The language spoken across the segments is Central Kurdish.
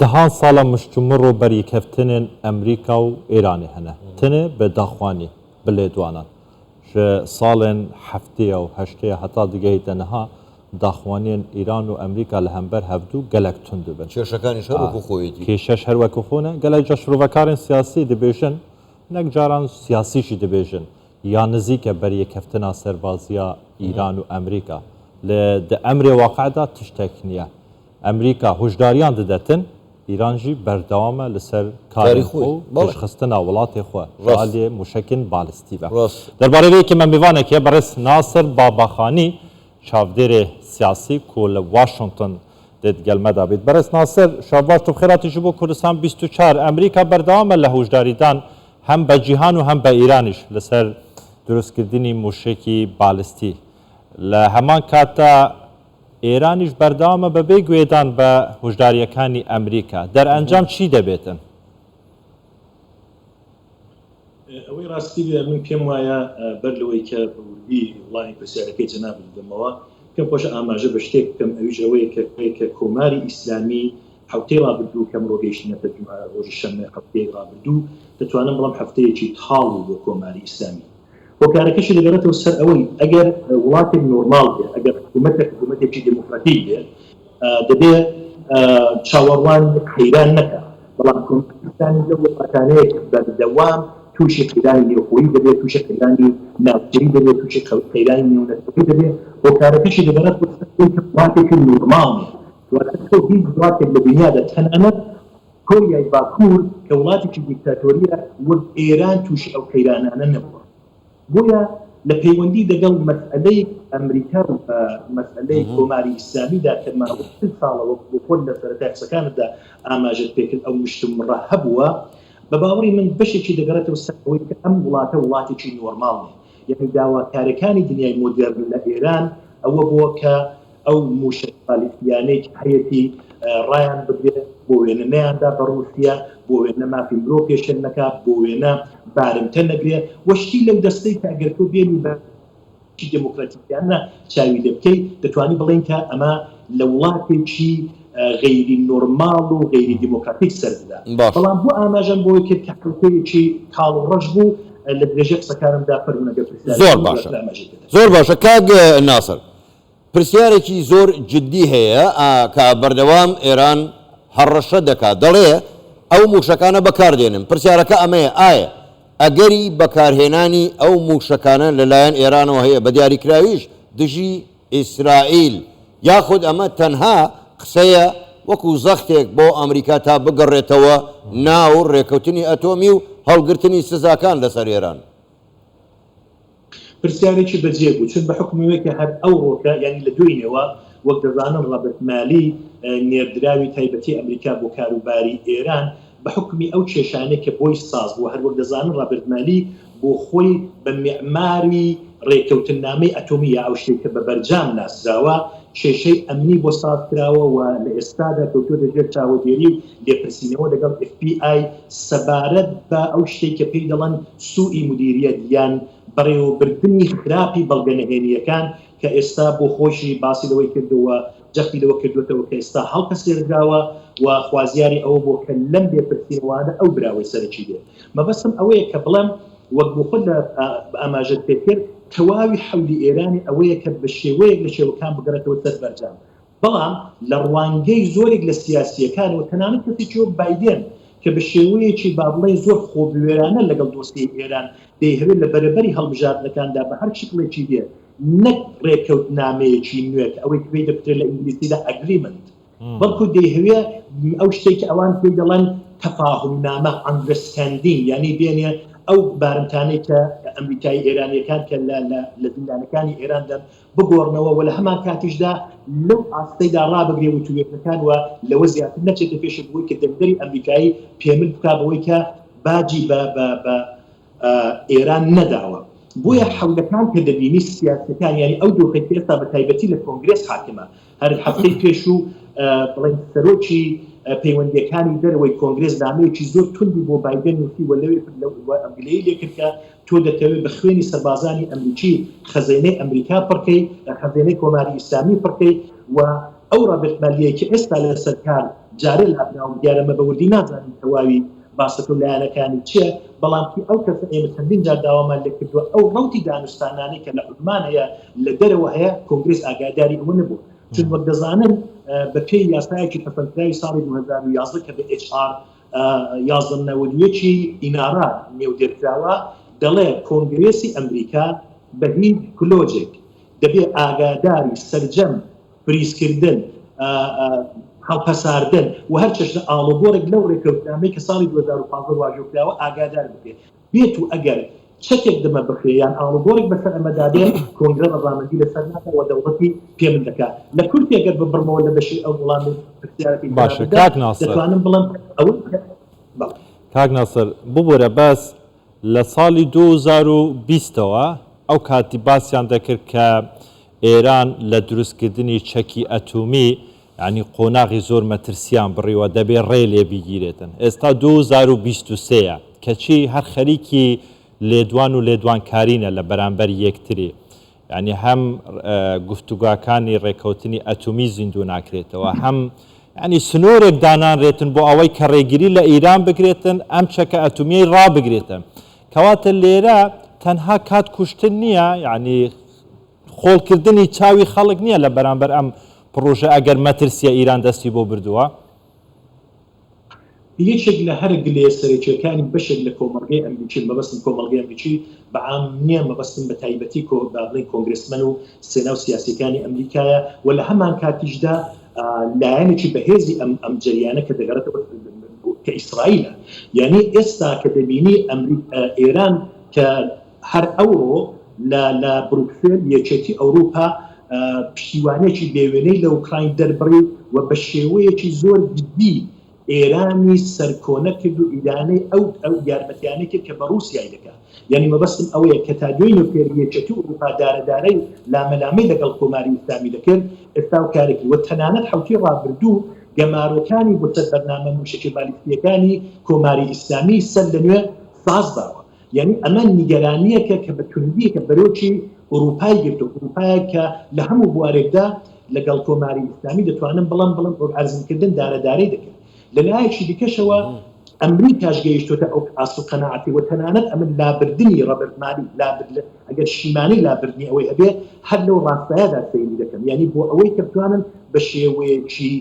دەهان ساڵە مشتومڕ و بەریکەفتنێن ئەمریکا و ئێرانێ هەنە، تنێ بە داخوانی، bi lêdwanan. Ji salên heftêya û heştêya heta digehîte niha daxwaniyên Îran û Emrîka li hember hevdû gelek tund dibin. Kêşekanîş her wekû xwe yêtî. Kêşeş her wekû xwe ne. Gelek car şirovekarên siyasî dibêjin, hinek caran siyasî jî dibêjin ya nizîk e beriyêkeftina serbaziya Îran û Emrîka. Lê di emrê waqe de tiştek niye. Emrîka huşdariyan didetin, Îran jî berdewam e li ser karên xwe û pêşxistina welatê xwe ji aliyê mûşekên balistî ve. Derbarê vê yekê me mêvanek heye, birêz Nasir Babaxanî, çavdêrê siyasî ku li Washington dê di gel me de bît. Birêz Nasir, şevbaş tu bi xêr hatî ji bo Kurdistan 24. Emrîka berdewam e li huşdarîdan hem be cîhan û hem be Îranîş li ser dirustkirdiinî mûşekî balistî. Li heman kate ئێرانیش بەردەوامە بە بێ گوێدان بە هوشدارییەکانی ئەمریکا، دەرئەنجام چی دەبێتن؟ ئەوەی ڕاستی بێ من پێم وایە بەر لەوەی کە بە وردی وڵامی پرسیارەکەی جەنابت بدەمەوە پێم خۆشە ئاماژە بە شتێک بکەم ئەویش ئەوەیە کە کە کۆماری ئیسلامی حەوتەی ڕابردوو کە ئەمڕۆ گەیشتینەتە جومعە ڕۆژی شەممەی حەوتەی ڕابردوو دەتوانم بڵێم حەفتەیەکی تاڵ بوو بۆ کۆماری ئیسلامی هۆکارەکەشی دەگەڕێتەوە سەر ئەوەی ئەگەر وڵاتێک نۆرماڵ بێ، ئەگەر حکوومەتێک حکوومەتێکی دێموکراتیک بێ، دەبێ چاوەڕوانی قەیران نەکا. بەڵام کۆماری ئیسلامی لەو وڵاتانەیە کە بەردەوام تووشی قەیرانی نێوخۆیی دەبێ، تووشی قەیرانی ناوچەیی دەبێ، تووشی قەیرانی نێونەتەوەیی دەبێ. هۆکارەکەشی دەگەڕێتەوە سەر ئەوەی کە وڵاتێکی نۆرماڵ نییە. واتە تۆ هیچ وڵاتێک لە دنیادا تەنانەت کۆریای باکوور کە وڵاتێکی دیکتاتۆرییە وەک ئێران تووشی ئەو قەیرانانە نەبووە. بۆیە لە پەیوەندی دەگەڵ مەسئەلەی ئەمریکا و مەسئەلەی کۆماری ئیسلامیدا کە ماوەی چل ساڵە وەک بۆ خۆت لە سەرەتای قسەکانتدا ئاماژەت پێکرد ئەو مشتومڕە هەبووە، بە باوەڕی من بەشێکی دەگەڕێتەوە سەر ئەوەی کە ئەم وڵاتە وڵاتێکی نۆرماڵ نییە. یانی داواکارەکانی دنیای مۆدێرن لە ئێران ئەوە بووە کە ئەو مووشەک بالیستیانەی کە هەیەتی ڕایان بگرێت، بۆ وێنە نەیاندا بە ڕووسیە، بۆ وێنە مافی مرۆ پێشێل نەکا، بۆ وێنە بارمتە نەگرێ و شتی لەو دەستەی کە ئەگەر تۆ بێنی بە دێموکراتیکانە چاوی لێ بکەی دەتوانی بڵێین کە ئەمە لە وڵاتێکی غەیری نۆرماڵ و غەیری دێموکراتیک سەر دەدا. بەڵام بۆ ئاماژەم بۆی کرد کە حەوتەیەکی تاڵ و ڕەش بوو لە درێژەی قسەکانمدا فەرموون ئەگەر پرسیارێک زۆر باشە زۆر باشە کاک ناسر. پرسیارێکی زۆر جدی هەیە کە بەردەوام ئێران هەڕەشە دەکات دەڵێ ئەو موشەکانە بەکاردێنم پرسیارەکە ئەمەیە ئایا ئەگەری بەکارهێنانی ئەو موشەکانە لەلایەن ئێرانەوە هەیە بە دیاریکراویش دژی ئیسرائیل یاخود ئەمە تەنها قسەیە وەکو زەختێک بۆ ئەمریکا تا بگەڕێتەوە ناو ڕێکەوتنی ئەتۆمی و هەڵگرتنی سزاکان لەسەر ئێران؟ پرسیارێکی بەجێ بوو، چون بە حوکمی وەی کە هەر ئەوڕۆکە یانی لە دوێنێوە وەک دەزانن ڕابرت مالی نێردراوی تایبەتی ئەمریکا بۆ کاروباری ئێران بە حوکمی ئەو کێشانەی کە بۆی ساز بووە هەر وەک دەزانن ڕابرت مالی بۆ خۆی بە مێعماری ڕێکەوتننامەی ئەتۆمی یا ئەو شتەی کە بە بەرجام ناسراوە کێشەی ئەمنی بۆ ساز کراوە و لە ئێستادا کەوتۆتە ژێر چاوەدێری و لێپرسینەوە لەگەڵ ئێف بی ئای سەبارەت بە ئەو شتەی کە پێی دەڵێن سوئی مودیریەت یان بەڕێوەبردنی خراپی بەڵگە نهێنییەکان کە ئێستا بۆ خۆیشی باسی لەوەی کرد و جەختی لەوە کردووەتەوە کە ئێستا هەڵپەسێردراوە و خوازیاری ئەوە بووە کە لەم لێپرسینەوانە ئەو براوەی سەرەکی بێت. مەبەستم ئەوەیە کە بڵێم وەک بۆ خۆت لە ئاماژەت پێکرد تەواوی حەولی ئێرانی ئەوەیە کە بە شێوەیەک لە شێوەکان بگەڕێتەوە سەر بەرجام بەڵام لە ڕوانگەی زۆرێک لە سیاسییەکانەوە، تەنانەت کەسێکی وەک بایدێن کە بە شێوەیەکی با بڵێین زۆر خۆبوێرانە لەگەڵ دۆسیەی ئێران دەیهەوێت لە بەرەبەری هەڵبژاردنەکاندا بە هەر شکڵێکی بێ نەک ڕێکەوتنامەیەکی نوێ کە ئەوەی کە پێی دەکوترێت لە ئینگلیزیدا agreement بەڵکو دەیهەوێ ئەو شتێک کە ئەوان پێی دەڵێن تەفاهومنامە understanding یانی بێنێ ئەو بارمتانەی کە ئەمریکایی ئێرانییەکان کە لە لە زیندانەکانی ئێراندان بگۆڕنەوە و لە هەمان کاتیشدا لەو ئاستەیدا ڕابگرێ وتووێژەکان و لەوە زیاتر نەچێتە پێشێ بۆی کە دەنگدەری ئەمریکایی پێمل بکا بەوەی کە باجی بە بە بە ئێران نەداوە. بۆیە حەولەکان کە دەبینی سیاسیەکان یانی ئەو دۆخەی کە ئێستا بە تایبەتی لە کۆنگرێس حاکمە هەر هەفتەی پێشوو بڵێین سەرۆکی پەیوەندیەکانی دەرەوەی کۆنگرێس نامەیەکی زۆر توندی بۆ بایدن نووسی و لەوێ گلەیی لێکرد کە تۆ دەتەوێت بە خوێنی سەربازانی ئەمریکی خەزێنەی ئەمریکا پڕکەی، خەزێنەی کۆماری ئیسلامی پڕکەی و ئەو ڕابرت مالیەی کە ئێستا لەسەر کار. جارێ لابراوە، دیارە ئەمە بە وردی نازانین تەواوی باسەکە و لایەنەکانی چیە، بەڵام کی ئەو کەسە ئێمە چەندین جار داوامان لێ کردووە ئەو ڕەوتی دانوستانانەی کە لە عوممان هەیە لە دەرەوە هەیە کۆنگرێس ئاگاداری ئەوە نەبووە، چون وەک دەزانن بە پێی یاسایەکی پەسەندکراوی ساڵی 2011 کە بە HR 1191 ی ئینارا نێودێرکراوە دەڵێ کۆنگرێسی ئەمریکا بە هیچ کلۆجێک دەبێ ئاگاداری سەرجەم فریزکردن، هەڵپەساردن و هەر چەشنە ئاڵوگۆڕێک لەو ڕێککەوتنامەی کە ساڵی 2015 واژۆ کراوە ئاگادار بکرێت. بێت و ئەگەر چەکێک دمە بخرێ یان ئاڵوگۆڕێک بەسەر ئەمەدا بێ، کۆنگرە ڕەزامەندی لەسەر نادا و دەوڵەتی پێمل دەکا. لە کورتی ئەگەر ببڕمەوە لە بەشی ئەو وڵامی پرسیارەکەی باشە جەنابتدا، کاک ناسر. دەتوانم بڵێم ئەوەی کە بەڵێ. کاک ناسر ببورە بەس لە ساڵی 2020 ەوە ئەو کاتی باسیان دەکرد کە ئێران لە دروستکردنی چەکی ئەتومی یانی قۆناغی زۆر مەترسیان بڕیوە دەبێ ڕێ لێ بگیرێتن ئێستا 2023 یە کەچی هەر خەریکی لێدوان و لێدوانکارینە لە بەرامبەر یەکتری یانی هەم گفتوگاکانی ڕێکەوتنی ئەتومی زیندوو ناکرێتەوە هەم یانی سنۆرێک دانانرێتن بۆ ئەوەی کە ڕێگری لە ئیران بگرێتن ئەم چەکە ئەتومیەی ڕابگرێتن کەواتە لێرە تەنها کات کوشتن نییە یعنی خۆڵکردنی چاوی خەڵک نییە لە بەرامبەر ئەم پڕۆژە ئەگەر مەترسیە ئیران دەستی بۆ بردووە؟ یەکێک لە هەرە گلەیە سەرەکییەکانی بەشێک لە کۆمەڵگەی ئەمریکی، مەبەستم کۆمەڵگەی ئەمریکی بە عام نییە، مەبەستم بە تایبەتی کۆ با بڵێین کۆنگرێسمەن و سێنا و سیاسییەکانی ئەمریکایە و لە هەمانکاتیشدا لایەنێکی بەهێزی ئەم ئەم جەریانە کە دەگەڕێتەوە کە ئیسرائیلە. یانی ئێستا کە دەبینی ئەمریک ئێران کە هەر ئەوڕۆ لە لە بروکسێل یەکێتی ئەوروپا پشتیوانیەکی بێ وێنەی لە ئوکراین دەربڕی و بە شێوەیەکی زۆر جدی ئێرانی سەرکۆنە کرد و ئیدانەی ئەو ئەو یارمەتیانەی کرد کە بە ڕووسیای دەکا. یانی مەبەستم ئەوەیە کە تا دوێنێ پێر یەکێتی ئورووپا دارەدارەی لامەلامەی لەگەڵ کۆماری ئیسلامی دەکرد، ئێستا و کارێکی و تەنانەت حەوتووی ڕابردوو گەمارۆکانی بۆ سەر بەرنامە مووشەکیە بالیستییەکانی کۆماری ئیسلامی سەر لە نوێ ساز داوە. یانی ئەمە نیگەرانییەکە کە بە توندی کە بەرۆکی ئورووپای گرتووە، ئورووپایەک کە لە هەموو بوارێکدا لەگەڵ کۆماری ئیسلامی دەتوانم بڵێم بڵێم وەک عەرزم کردن دارەدارەی دەکرد. لە لایەکی دیکەشەوە ئەمریکاش گەیشتۆتە ئەو ئاست و قەناعەتی و تەنانەت ئەمن لابردنی ڕابرت مالی لابرد ئەگەر شیمانەی لابردنی ئەوەی هەبێ هەر لەو ڕاستایەدا سەیری دەکەم یانی بۆ ئەوەی کە بتوانن بە شێوەیەکی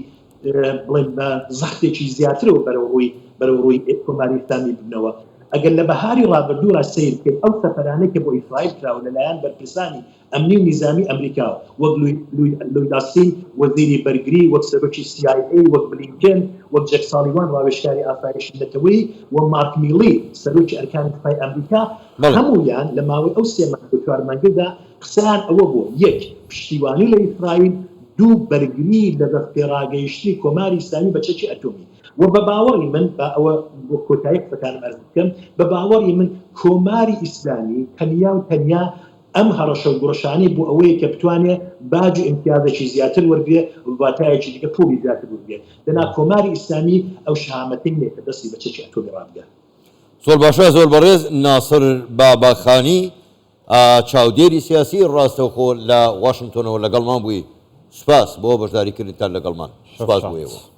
بڵێن بە زەختێکی زیاترەوە بەرەو ڕووی بەرەو ڕووی کۆماری ئیسلامی ببنەوە. ئەگەر لە بەهاری ڕابردوو ڕا سەیر بکەین ئەو سەفەرانەی کە بۆ ئیسرائیل کراوە لە لایەن بەرپرسانی ئەمنی و نیزامی ئەمریکاوە وەک لوید ئاستین وەزیری بەرگری، وەک سەرۆکی سی ئای ئەی، وەک بلینکێن، وەک جەک سالیوان ڕاوێژکاری ئاسایشی نەتەوەیی و مارک میڵی سەرۆکی ئەرکانی سوپای ئەمریکا هەموویان لە ماوەی ئەو سێ مانگ و چوار مانگەدا قسەیان ئەوە بووە، یەک، پشتیوانی لە ئیسرائیل، دوو، بەرگری لە دەستپێڕاگەیشتنی کۆماری ئیسلامی بە چەکی ئەتۆمی. و بە باوەڕی من، با ئەوە بۆ کۆتایی قسەکانم ئەرز بکەم، بە باوەڕی من کۆماری ئیسلامی تەنیا و تەنیا ئەم هەڕەشە و گوڕەشانەی بۆ ئەوەیە کە بتوانێ باج و ئیمتیازێکی زیاتر وەرگرێ و بە واتایەکی دیکە پووڵی زیاتر وەرگرێ. دەنا کۆماری ئیسلامی ئەو شەهامەتەی نییە کە دەستی بە چەکی ئەتۆمی ڕابگات. زۆر باشە زۆر بەڕێز ناسر باباخانی چاودێری سیاسی ڕاستەوخۆ لە واشنتۆنەوە لەگەڵمان بووی سوپاس بۆ بەشداری کردنتان لەگەڵمان سوپاس بۆ ئێوە.